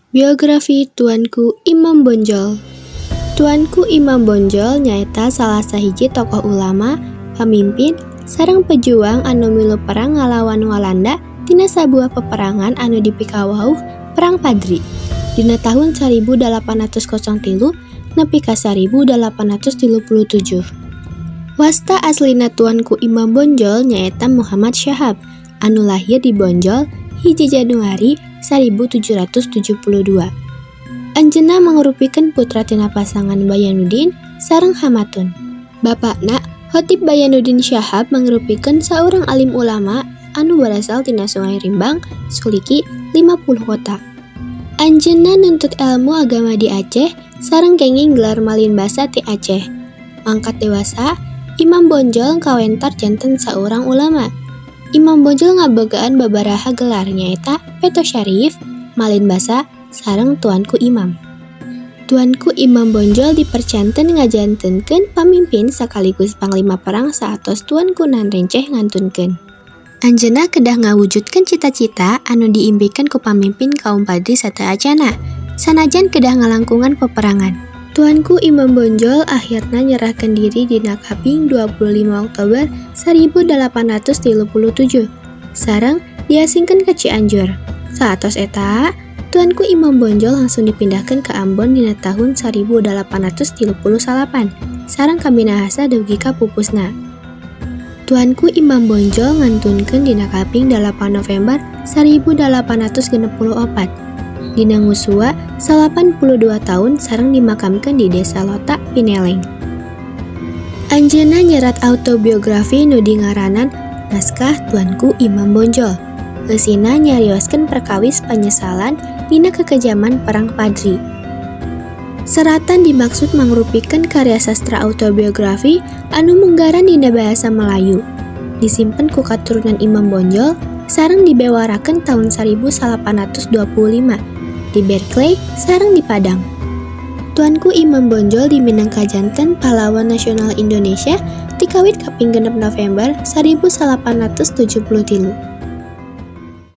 Biografi Tuanku Imam Bonjol. Tuanku Imam Bonjol nyaeta salah sahiji tokoh ulama, pamimpin, sareng pejuang anu milu perang ngalawan Walanda tina sabuah peperangan anu dipikawauh Perang Padri dina tahun 1803 nepi ka 1837. Wasta aslina Tuanku Imam Bonjol nyaeta Muhammad Syahab anu lahir di Bonjol, 1 Januari 1772. Anjeunna mangrupikeun putra tina pasangan Bayanuddin sareng Hamatun. Bapakna, Khotib Bayanuddin Syahab, mangrupikeun saurang alim ulama anu berasal tina Sungai Rimbang, Suliki, 50 Kota. Anjeunna nuntut elmu agama di Aceh sareng kenging gelar Malin Basa ti Aceh. Mangkat dewasa, Imam Bonjol kawentar janten saurang ulama. Imam Bonjol ngabogaan babaraha gelar, nyaeta Peto Syarif, Malin Basa, sareng Tuanku Imam. Tuanku Imam Bonjol dipercanten ngajantenkeun pamimpin sekaligus panglima perang saatos Tuanku Nan Renceh ngantunkeun. Anjeunna kedah ngawujudkeun cita-cita anu diimpikeun ku pamimpin kaum Padri sateuacanna, sanajan kedah ngalangkungan peperangan. Tuanku Imam Bonjol akhirna nyerahkeun diri dina kaping 25 Oktober 1837 sareng diasingkeun ka Cianjur. Saatos eta, Tuanku Imam Bonjol langsung dipindahkeun ka Ambon dina tahun 1838 sareng ka Minahasa dugi ka pupusna. Tuanku Imam Bonjol ngantunkeun dina kaping 8 November 1864 dina ngusua 82 tahun sareng dimakamkeun di Desa Lota, Pineleng. Anjeunna nyerat autobiografi nu dingaranan Naskah Tuanku Imam Bonjol. Eusina nyarioskeun perkawis penyesalan dina kekejaman Perang Padri. Seratan dimaksud mangrupikeun karya sastra autobiografi anu munggaran dina bahasa Melayu. Disimpen ku katurunan Imam Bonjol sareng dibewarakeun taun 1825 di Berkeley sareng di Padang. Tuanku Imam Bonjol diminangka janten pahlawan nasional Indonesia ti kawit kaping 6 November 1873.